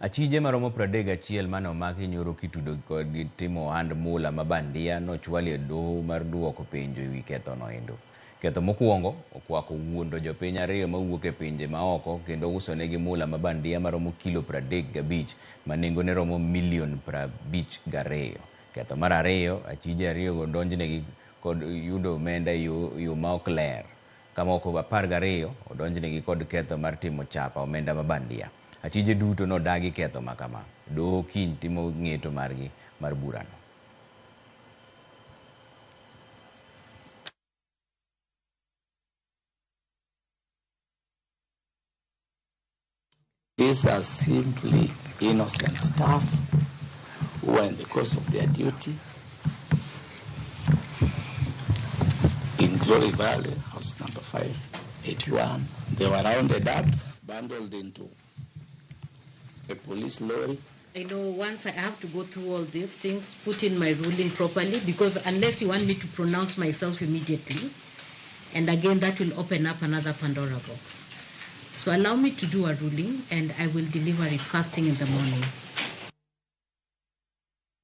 Achije maromo 31 mane omaki nyoro kitudo kodgi timo ohand mula ma bandia nochwali e doho mar duoko penjo ewi ketho noendo. Ketho mokuongo okwako wuondo jopiny ariyo mawuok e pinje maoko kendo usonegi mula ma bandia maromo kilo 35 ma nengone romo milion 52. Ketho mar ariyo, achije ariyogo donjnegi kod yudo omenda e yo ma ok ler. Ka moko 12 odonjnegi kod ketho mar timo chapa omenda ma bandia. Achije duto nodagi ketho ma kama. Doho kiny timo ng'eto margi mar burano. These are simply innocent staff who are in the course of their duty in Glory Valley, house number 581. They were rounded up, bundled into a police lorry. I know once I have to go through all these things, put in my ruling properly, because unless you want me to pronounce myself immediately, and again that will open up another Pandora box. So allow me to do a ruling, and I will deliver it first thing in the morning.